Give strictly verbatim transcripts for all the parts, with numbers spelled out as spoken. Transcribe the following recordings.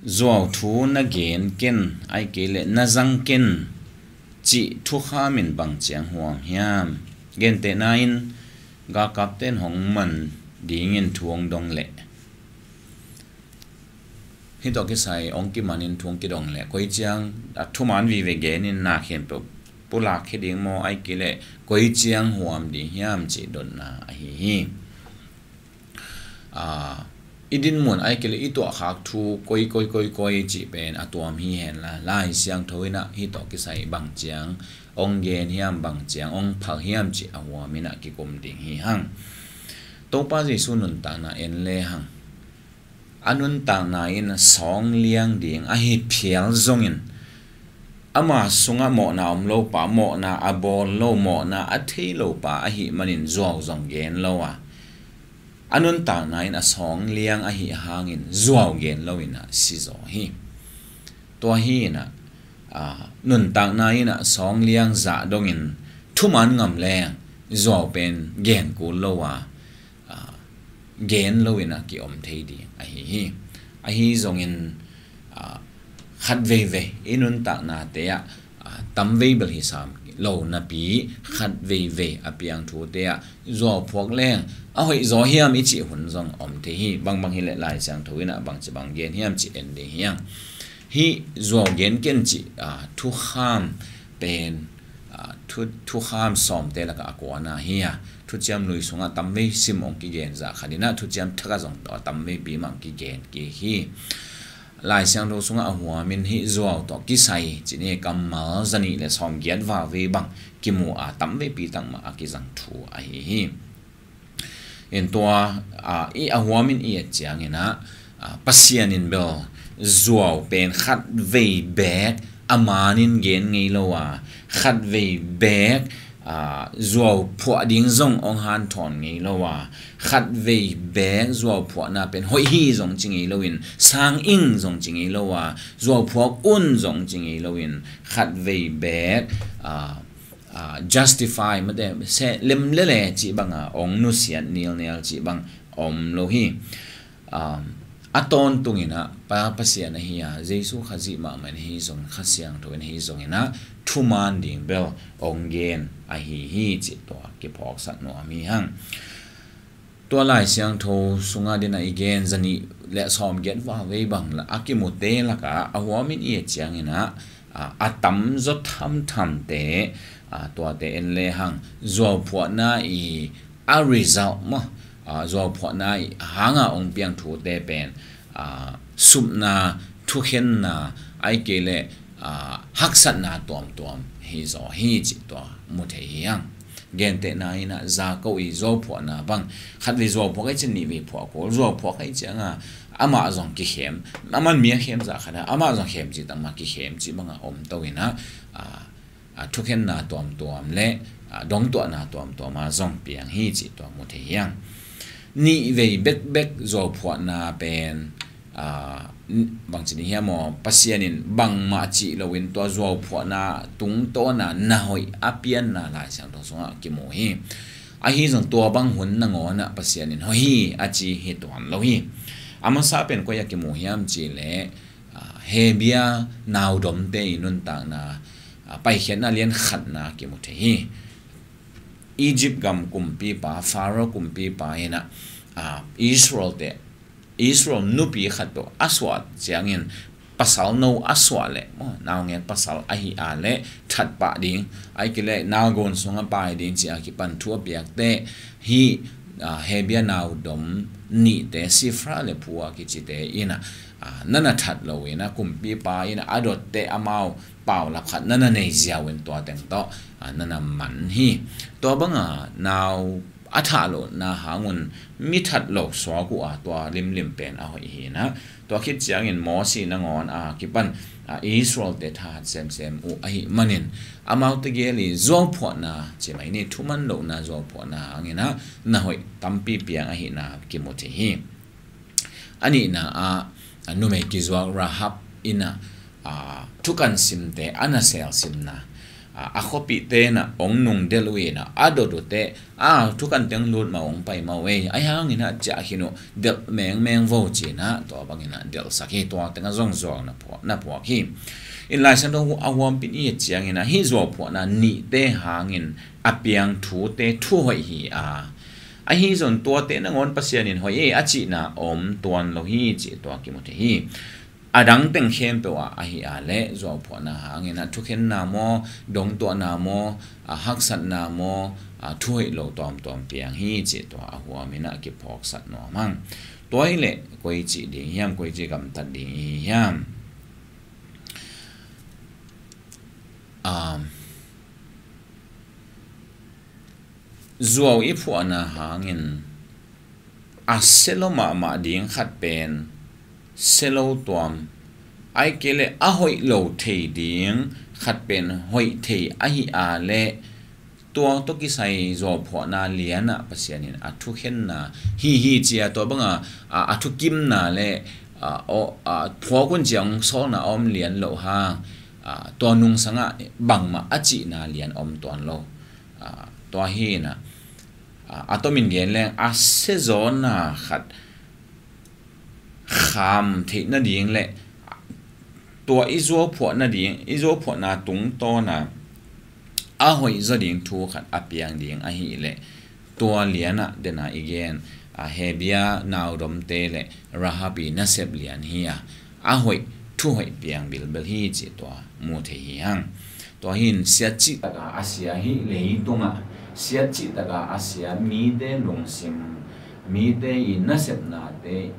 Zuau thu na gen ken, ahih kei leh na zang ken cih thukham in bang ciang huam hiam? Gentehna in, galkapte in hong man dingin thu hong dong leh, hih tawh kisai hong kiman in thu hong kidong leh, koi ciang, a thuman vive gen in na khempeuh pulak khia ding maw, ahih kei leh koi ciang huam ding hiam cih dotna ahi hi. Aa, i dinmun ahih kei leh i tuahkhak thu koi, koi, koi, koi cih pen a tuam hi hen la, Lai Siangtho in ah hih tawh kisai bang ciang hong gen hiam, bang ciang hong phak hiam cih a huam in ah kikum ding hi hang. Topa Jesuh nuntakna en le hang. A nuntakna in sawng liang ding ahi phial zongin, ama sungah mawhna om lo pa, mawhna a bawl lo, mawhna a thei lo pa ahih manin zuau zong gen lo a, a nuntakna in a sawng liang ahi hangin zuau gen lo in a si zaw hi. Tua hi in ah, aa, nuntakna in ah sawng liang zah dongin thuman ngam leng zuau pen gen kul lo a, aa, gen lo in ah ki-om thei ding ahi hi. Ahi zongin, aa, khat veivei i nuntaknate ah, aa, tam vei bel hi sam lo napi, khat veivei a piang thute ah zuau phuak leng a hoih zaw hiam i cih hun zong om thei hi. Bangbang hi leh Lai Siangtho in ah bangci bang gen hiam cih en ding hi hang. Hih zuau gen ken cih, aa, thukham pen, aa, thu, thukham sawmte lakah a kuana hi a, Thuciam Lui sungah tam vei sim hong kigen zah khat in ah, Thuciam Thak ah zong tawh tam veipi mah hong kigen kik hi. Lai Siangtho sungah a huam in hih zuau tawh kisai cih ni kammal zanih le sawmgiat val vei bang kimu a, tam veipi tak mah a kizang thu ahi hi. In tua, aa, i a huam in i et ciangin ah, aa, Pasian in bel zuau pen khat vei beek a man in gen ngei lo a, khat vei beek, aa, zuau phuah ding zong hong hanthawn ngei lo a, khat vei beek zuau phuahna pen hoih hi zong ci ngei lo in, sang ing zong ci ngei lo a, zuau phuak un zong ci ngei lo in, khat vei beek, aa, aa, justify mate, se lem lele cih bang a, hong nusiat nilnial cih bang om lo hi. Aa, a tawntung in ah, Pa Pasian ahi a, Jesuh Khazih mahmah in ahi zongin, Kha Siangtho in ahi zongin ah, thuman ding bel hong gen ahi hi cih tua kiphawksak nuam hi hang. Tua Lai Siangtho sungah din a i gen zanih le sawmgiat val vei bang la a kimute lakah a huam in i et ciangin ah, a, a tamzaw thamthamte, a, tuate en le hang zuau phuahna i a result maw, a, zuau phuahna i hanga hong piang thute pen, a, supna, thukhenna, ahih kei leh, a, haksatna tuamtuam hi zaw hi cih tua mu thei hi hang. Gentehna in ah Jakob i zuau phuahna bang, khat vei zuau phuak ahih ciang nih vei phuak kul, zuau phuak ahih ciang a, amah zong kikhem, aman mi a khem zah khat a, amah zong khem cih tak mah kikhem cih bang a om to in ah, a, a, thukhenna tuamtuam le, a, dongtuahna tuamtuam a zong piang hi cih tua mu thei hi hang. Nih vei bekbek zuau phuahna pen, aa, n-, bangci ding hiam aw, Pasian in bangmah cih loin tua zuau phuahna tungtawn a na hoih a pianna Lai Siangtho sungah kimu hi. Ahi zong tua bang hun nangawn ah Pasian in hoih hi a ci hi tuan lo hi. A masa pen koi ah kimu hiam cih leh, aa, Hebia naudomte i nuntakna, aa, Paikhiatna lian khatna kimu thei hi. Egypt gam kumpipa, Pharaoh kumpipa in ah, aa, Israel te Israel nupi khat tawh a suah ciangin pasal no a suah leh, maw, naungek pasal ahi a leh that pah ding, ahih kei leh nalgon sungah pai ding ci a kipan thu a piakte hi, aa, Hebia naudom nihte, Sifra le Pua kicite in ah, aa, nana that lo in ah, kumpipa in ah a dotte amau paulap khat nana nei ziau in tua teng tawh, aa, nana man hi. Tua banga nau a thah lohna hangun mi that lo suak uh a, tua limlim pen a hoih hi in ah, tua khit ciangin Mosi nangawn a kipan, a, Israel te thahat semsem uh ahih manin, amaute gel i zuauphuahna, ci mai ni, thuman lohna zuauphuahna hangin ah na hoih tampi piang ahihna kimu thei hi. A nihna ah, a, numei kizuak Rahab in ah, a, thukan simte a na selsimna, a, a khuapihte in ah hong nungdelh uh in ah, a dot uh teh, a, thukan teng lut mah hong pai mah uh ei, ahi hangin ah ciah khin uh, delh mengmeng vo ci-in ah tua bangin ah delhsak hi. Tua teng ah zong zuau na phuah, na phuak hi. In Lai Siangtho a huampih i et ciangin ah hih zuauphuahna nihte hangin a piang thute thuhoih hi a, ahi zong tuate nangawn Pasian in hoih ei a cihna om tuan lo hi cih tua kimu thei hi. A dang teng khempeuh ah ahi a leh zuauphuahna hangin ah thukhenna maw, dongtuahna maw, a, haksatna maw, a, thuhoih lo tuamtuam piang hi cih tua a huamin ah kiphawksak nuam hang. Tua hi leh koi cih ding hiam, koi cih gamtat ding i hi hiam? Um, zuau i phuahna hangin a sia lo mahmah ding khat pen sia lo tuam, ahih kei leh a hoih lo thei ding khat pen hoih thei ahi a leh tua tawh kisai zuauphuahna lian ah Pasian in a thukhenna hi hi ci a, tua banga, a, a thukimna le, a, aw, a, phuak un ci a hong sawlna a om lian loh hang, a, tua nungsang ah bangmah a cihna lian om tuan lo. A, tua hi in ah, a, a tomin gen leng a siazawhna khat kham theih nading le tua i zuauphuah nading, i zuauphuahna tungtawn a a hoih zaw ding thu khat a piang ding ahih leh tua lian ah den a i gen, a, Hebru naudomte le Rahab i nasep lian hi a, a hoih, thuhoih piang bilbel hi cih tua mu thei hi hang. Tua hi in siat cih tak a a sia hih leitungah, siat cih tak a a sia mite lungsim, mite i nasepnate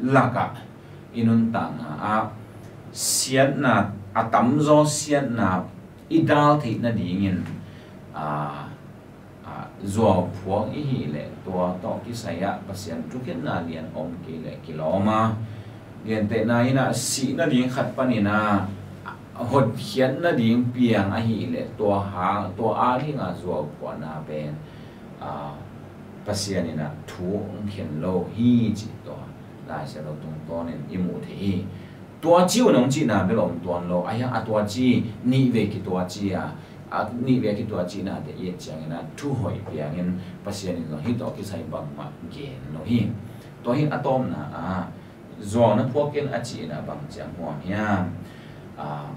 lakah i nuntakna ah siatna, a tamzaw siatna i dal theih nadingin, a, a, zuauphuak i hih leh tua tawh kisai ah Pasian thukhenna lian om kei leh kilawm a, gentehna in ah sih nading khat panin ah hotkhiat nading piang ahih leh tua hang, tua a ding a zuauphuahna pen, a, Pasian in ah thu hong khen lo hi cih tua Lai Siangtho tungtawnin i muh thei hi. Tua ci un hong cihna bel om tuan lo, ahi hang a tua ci, nih vei kitua ci a, a nih vei kitua cihnate i et ciangin ah thuhoih piangin Pasian in zong hih tawh kisai bangmah gen lo hi. Tua hi a tawpna ah zuau na phuak ken a cihna bang ciang huam hiam? A,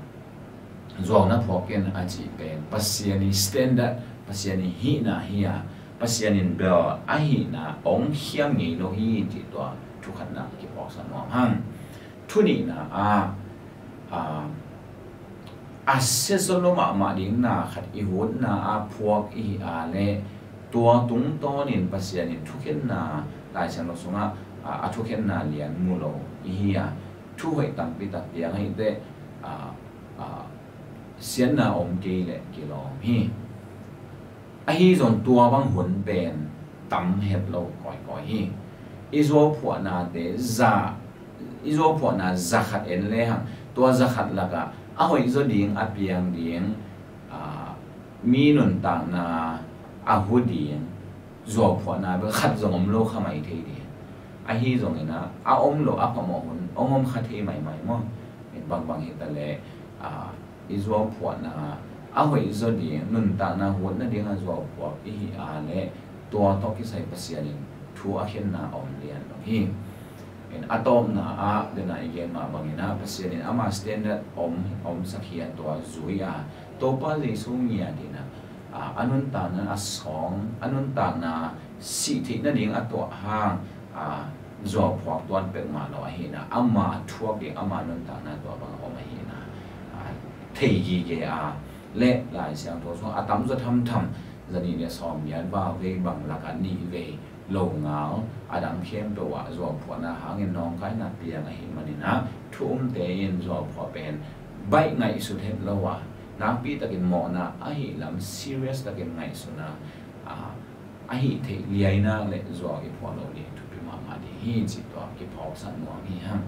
zuau na phuak ken a cih pen Pasian i standard, Pasian i hihna hi a, Pasian in bel a hihna hong khiam ngei lo hi cih tua thu khatna kiphawksak nuam hang. Thu nihna ah, a, a sia zaw lo mahmah ding na khat i hutna ah phuak i hi a leh tua tungtawnin Pasian in thukhenna, Lai Siangtho sungah, a, a thukhenna lian mu lo i hi a, thuhoih tampi tak piang ahih teh, a, a, siatna om kei leh kilawm hi. Ahi zong tua bang hun pen tam het lo kawikawi hi. I zuauphuahnate za, i zuauphuahna za khat en lehang tua za khat lakah a hoih zaw ding, a piang ding, a, mi nuntakna a hu ding zuauphuahna bel khat zong om lo kha mai thei ding. Ahi zongin ah a om lo a phamawh hun hong om kha thei maimai maw? Bangbang hi ta leh, a, i zuauphuahna a hoih zaw ding, nuntakna hut nading a zuauphuak i hi a leh tua tawh kisai Pasian in thu a khenna om lian lo hi. In a tawpna ah den a i gen mah bangin ah Pasian in ama standard om, omsak hi a, tua zui a Topa Jesu ngiat in ah, a, a nuntakna a sawng, a nuntakna sih theih nading a tuah hang, a, zuauphuak tuan pek mah lo ahi in ah ama thuak ding, ama nuntakna tua bang a om ahi in ah, a, thei gige a, le Lai Siangtho sung a tamzaw thamtham, za nih le sawm giat val vei bang lakah nih vei lo ngal, a dang khempeuh ah zuauphuahna hangin nawngkaina piang ahih manin ah thu umte in zuauphuah pen baih ngaihsut het lo a, nakpi takin mawhna ahih lam serious takin ngaihsun a, a, ahih theih liaina le zuau i phuah loh ding thupi mahmah ding hi cih tua kiphawksak nuam hi hang.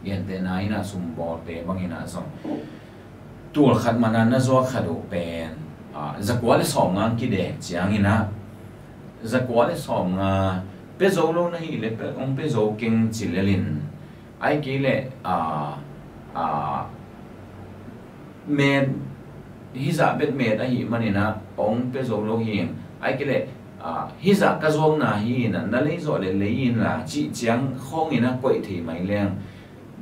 Gentehna in ah sumbawlte bangin ah zong tul khat man a na zuak khat uh pen, a, zakua le sawmnga kidek ciangin ah zakua le sawmnga pia zo lo na hih leh pia, hong pia zo keng ci lel in, ahih kei leh, a, a, met hizah bek met ahih manin ah hong pia zo lo hi. Ahih kei leh, ah, hizah ka zuakna hi in ah, na lei zawh leh lei inla cih ciang khawng in ah koih thei mai leng.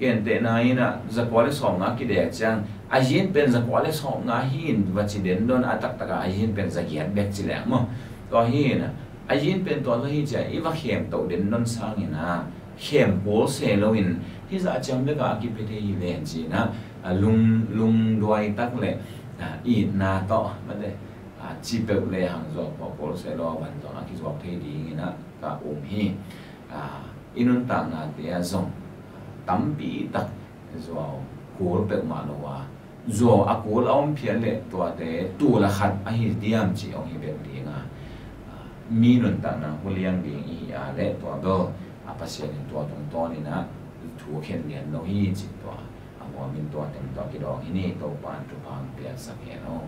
Gentehna in ah zakua le sawmnga kidek ciang, a zin pen zakua le sawmnga hi in va ci den don, a taktak ah a zin pen zagiat bek ci leng maw. Tua hi in ah, a zin pen tua zaw hi ci a i va khem toh den don sangin ah khem pawl se lo in, hizah ciang bek ah a kipia thei hi ven ci in ah, a lung, lungduai tak leh, ah, itna tawh, mate, ah, ci peuh le hang zuau pawl se lo, van zong a kizuak thei ding in ah ka um hi. Ah, i nuntaknate ah zong, ah, tampi tak zuau kul peuhmah lo a, zuau a kul a om phial leh tuate tul a khat ahi diam cih hong hi bek ding a, ah, mi nuntakna huliang ding i hi a leh tua bel, ah, Pasian in tua tungtawn in ah thu khen lian lo hi cih tua a huamin tua teng tawh kidawng hi ni. Topa in thupha hong piaksak hen aw.